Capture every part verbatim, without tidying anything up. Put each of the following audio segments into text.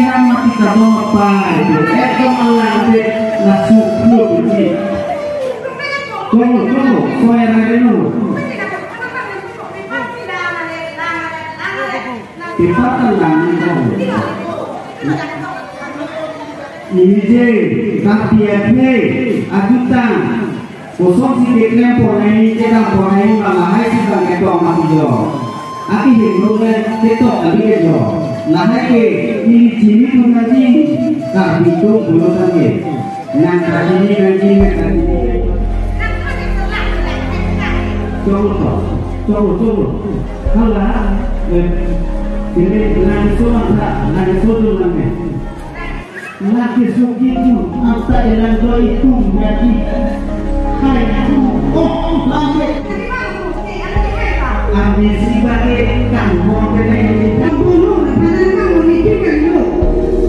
Mati kadom apai, ekdom alang te lasu phu phu. Tunggu, tunggu, soya rare dulu. Kepatan lang ni kong. Inije, tapi ate, ajutan. Kosonsi keklem pon nangji, kedam pon nangji, ma lahai si bang ketok mati jo. Aki himruk le ketok kali ke jo. Lahai ke ili chini pun nangji, Karbi atum pulo tangke. Nang kachini nangji, nang kachini. Cholo to, cholo, cholo. Hala, eh, ini nang so masa, nang so tu nang eh. Lake suki tu, anta elang doi tu, yaki. Hai tu, oh, lake. Ami si bagi kang hong kene ini. Kang hong, kanan kang hong ini kan lo.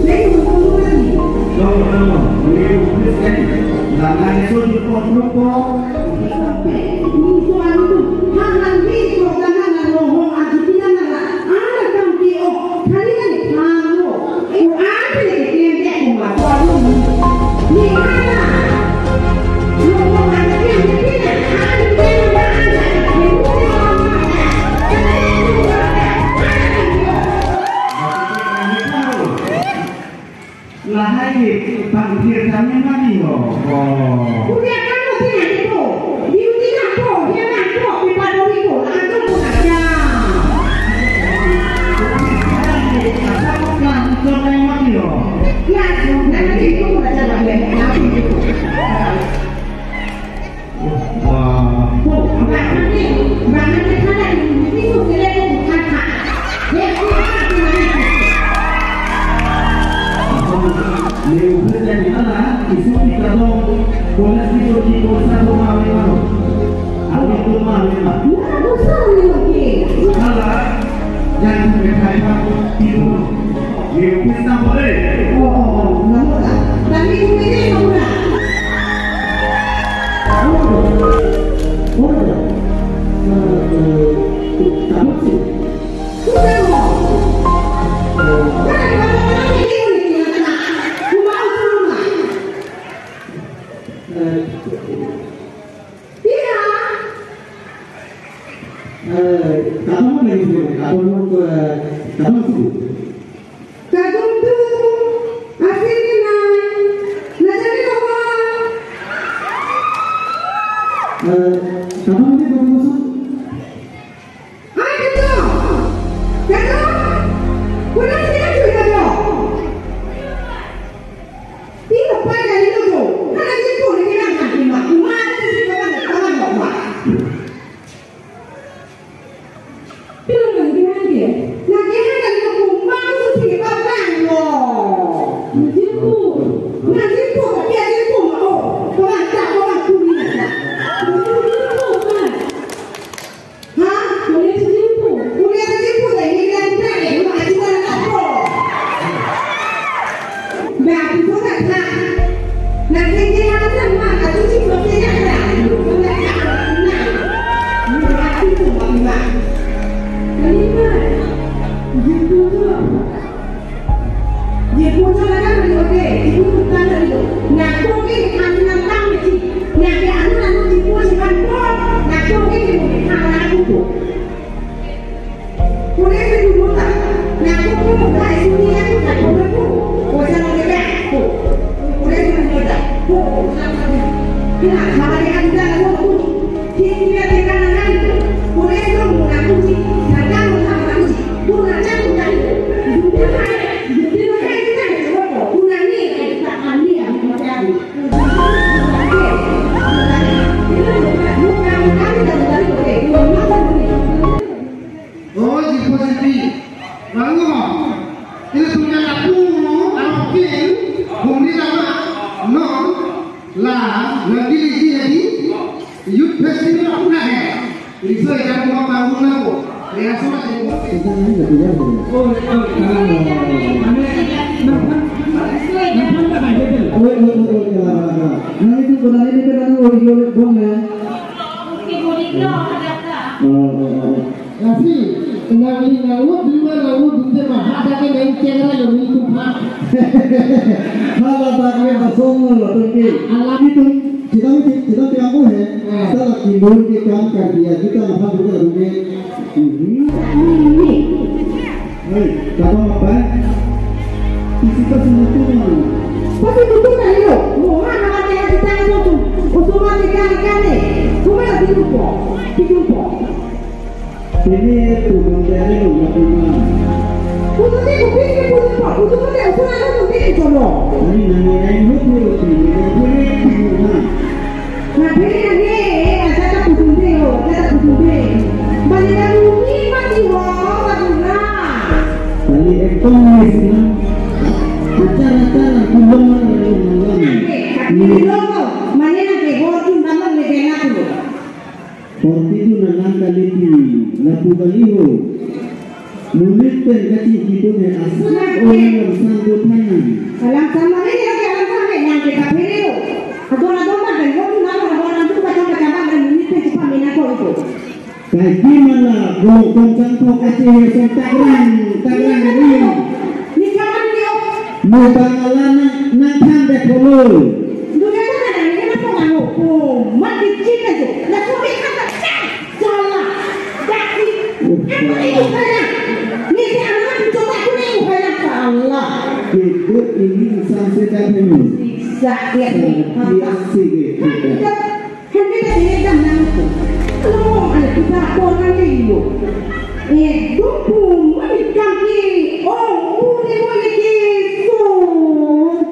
Lagi hong hong lagi. Lo, lo, lo. Ini Kristen. Lama itu di pondok kok. Ini tuan itu. Hal-hal ini program hal-hal lo hong aji kita nala. Ada kang P O. Kali kan hal lo. Lahai ke pangthir kami mati ho. Oh. Wah. Leu bela di mana? Isu kita dong. Bola di dong di bola satu malam malam. Aku itu malam malam. Alah, jangan sampai kayak itu. Leu kita boleh. Oh, oh, oh, nggak mau dah. Tapi ini nggak mau dah. Oh, oh, oh. Eh, eh, kamu sih. Eh, kamu lagi sih, kamu mau ke, kamu sih. Kadung tu, asin ni nai, na jadi apa? Eh, kamu ni kamu masuk? Ay, kadung! Kadung! Kuna sila tu kadung! Tino pa na ino tu, kana jin tu ni kinang kan tima, kuma na jin tu kan tima lo ma. Pilo nang bilang dia, nang dia kan kalau kumbang tu si babang lo. Nang dia tu, nang dia tu, tapi ada tu mau, kau tak, kau tu ni nak. Nang dia tu kan. Ha? Boleh tu dia tu. Boleh tu dia tu, dah ini kan tak ada, mak aja tak apa. Dah tu tak tak. Nang dia dia ada mak aja tu tak ada. Boleh tak? Nah, mak aja tu mak mak. Terima. Dia tu tu. Ye pujo laga mari ode, ibu tukang mari do. Nako ke kami nang tang meci. Nake anu anu di pujo kan po. Nako ke ke mo ke kang anu po. Pure se dulu ta. Nako po mo kai suni aku tak po po. Ko sa mo ke po. Pure se dulu ta. Po. Kena kama de anu dan aku po. Kini dia tekan nang anu. Pure se mo na kuci. Nang kamu sama kuci. Oh, jipo jipi. Bangun. Ini punya aku, aku pin, bumi lama, non, la, lagi lagi lagi, youth festival aku nak eh. Iso ya, aku mau bangun aku. Ya, semua jadi. Kita ini nggak tinggal sini. Oh, oh, oh, oh, oh. Oi, oi, oi, oi, kena, kena, kena. Nah, itu kena ini, kena, oi, oi, bom ya. Oke, boleh dong, ada apa? Oh, oh, oh. Kasi, nangli nanglut, lima nanglut, dunde ma, ha, dake nang chengra lo, ni tum ha. Hala dake na song lo, tungki. Alam. Itum, kita, kita, kita, kita, aku, he. Ah. Kita lagi dun ke kam kar dia, kita apa bukan, tungki. Hmm. Ini. Hei, kata apa? Isi tas itu mana? Pasti betul kan itu? Wah, nama dia kita itu tuh. Usuma tiga ikan nih. Cuma lagi lupa. Tiga lupa. Ini tuh bang dari lu nggak terima. Putus deh, kupikir putus, Pak. Putus deh, usuma lu tuh deh, coba. Ini nanya yang lu tuh, ini, ini, ini, ini. Nang phere nang he, eh, aja ta pudun de, oh, aja ta pudun de. Bali na bumi mati ho, madura. Bali ekdom ni sini. Acara-acara kulon malam. Nang ke, tapi ni lo, mane nang ke ho, tun dalam le bela tu. Porti tu na nang kali ti, lapu bali ho. Monit pen kachingki dun he asap orang lam sang do thanang. Lam sang mane ni lagi lam sang he nang ke kaphere lo. Adon adon ma ben wong na na wong nang tu kacang kacang ma monit pen cepat mina ko itu. Kaiki mala gong gong kang thok aci he sang takrang takrang ring. Ni kaman ni op. Mo bang ala nang nang than de polo. Dunia na na ni na ko nang ko mat di cina tu. Na ko ni kan tak. Salah. Daki. Apa itu kaya? Ni si anak mencoba aku ni kaya salah. Hidup ini susah sedang ini. Siksa ya. Biasa gitu. Kan kita ini kan nang. Kalau mau ada kita orang ni lo. Eh, dukung, mani kaki. Oh, oh, ni mau lagi. So.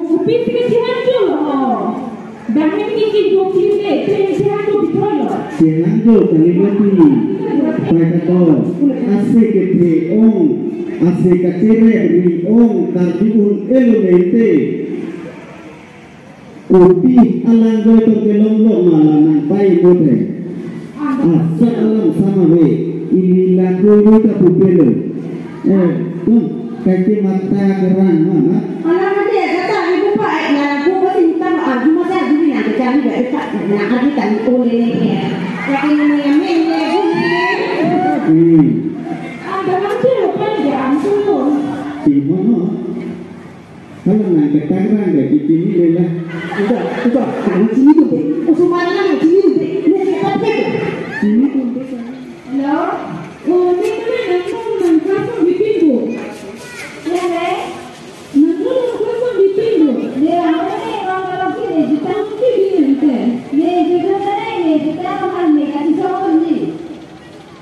Tapi kita sihat tu. Dahai ni ki jo ki le, te sihat tu betul lo. Sihat tu kali mati. Pai kato. Ase kethe ong. Ase kachere ri ong. Karju un elo mente. Kopi alang joi tong kelong lo mala nang pai mute. Asap alam sama we. Ili lagu lu ta pupelo. Eh, tum, kaki mata kerang mana? Alam ade kata ibu pa, eh, lagu pasti utang arju masa arju ni nang kecari ba dekat nang arju tani ole ne. Kaki nama yang men ne bu ne. Hmm. Ada nanti lupa dia ampun. Simono. Kalau nang ketakrang deh, di sini lela. Udah, udah, nang sini tuh deh. Usumana nang sini tuh deh. Ini siapa sih? Sini tuh. Hello? Oh, ini kan nang nang nang kasih bikin bu. Ya, Re? Nang nang kasih bikin bu. Ya, apa nih? Kalau kalau sini, kita mungkin bikin teh. Ya, juga nih, ya, kita akan mereka di sana nih.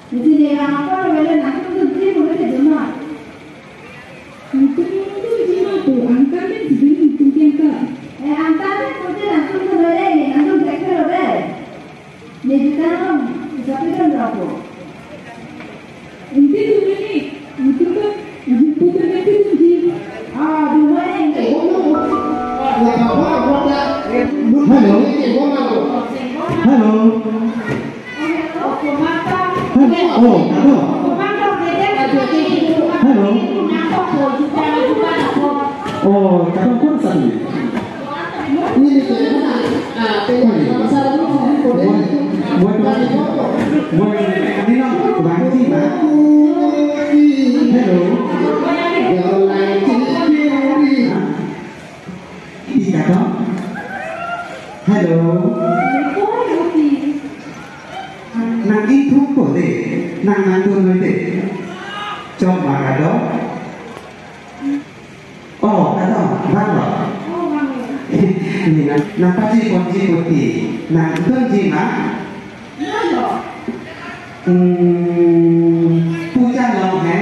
Di sini ya, apa, wala nang tuh sini, wala di rumah. Nangtum nangtum jima pu, angtan pen sidin nangtum ke angka. Eh, angtan pen pute nangtum ke bere, nangtum ke kero bere. Ye juta nang, isapi kan berapa? Ente tu ni, nangtum kan, nangtum pute nangtum ji. Ah, dua ni. Hello. Hello. Hello. Oh, hello. Hello. Oh, kapan pun satu. Ini ni, ah, tengok masalah dulu, buat, buat, buat, ini no, bangci, Pak. Hello. Ika to? Hello. Nang ingthum po de, nang nangdun noi de. Chok ma kado? Oh, kado, bang lo. Ni nang, nang paji ponji poti, nangdunji ma? Hmm, puja long he.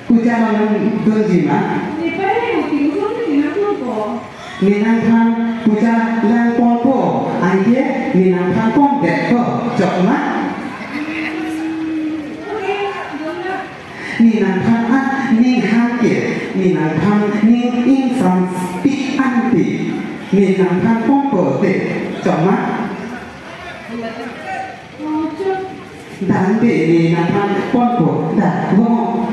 Puja malam dunji ma? Nepal ni mati usung ni na ko. Ni nangphan puja lang ponpo, anke ni nangphan pon det ko, chok ma? Ni nangphan a ning hangke, ni nangphan ning ingsampi anti, ni nangphan ponpo te, chok ma? Dante ni nangphan ponpo, da, wo.